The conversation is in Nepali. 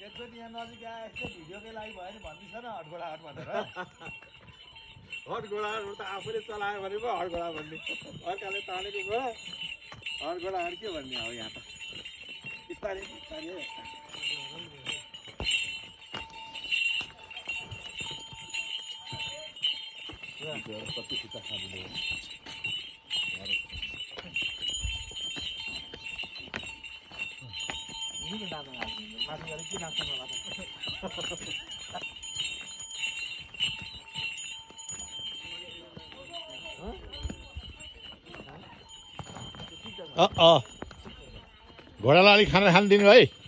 एकचोटि यहाँ नजिक आए यस्तो भिडियोकै लागि भयो नि भन्दैछ न हटगोडा हट भनेर हटगोडा त आफूले चलायो भने पो हटगोडा भन्ने अर्काले तानेको गयो हटगोडा के भन्ने अब यहाँ त बिस्तारै बिस्तारै कति खुट्टा खाँदैन घोडालाई अलिक खाना खानु दिनु है।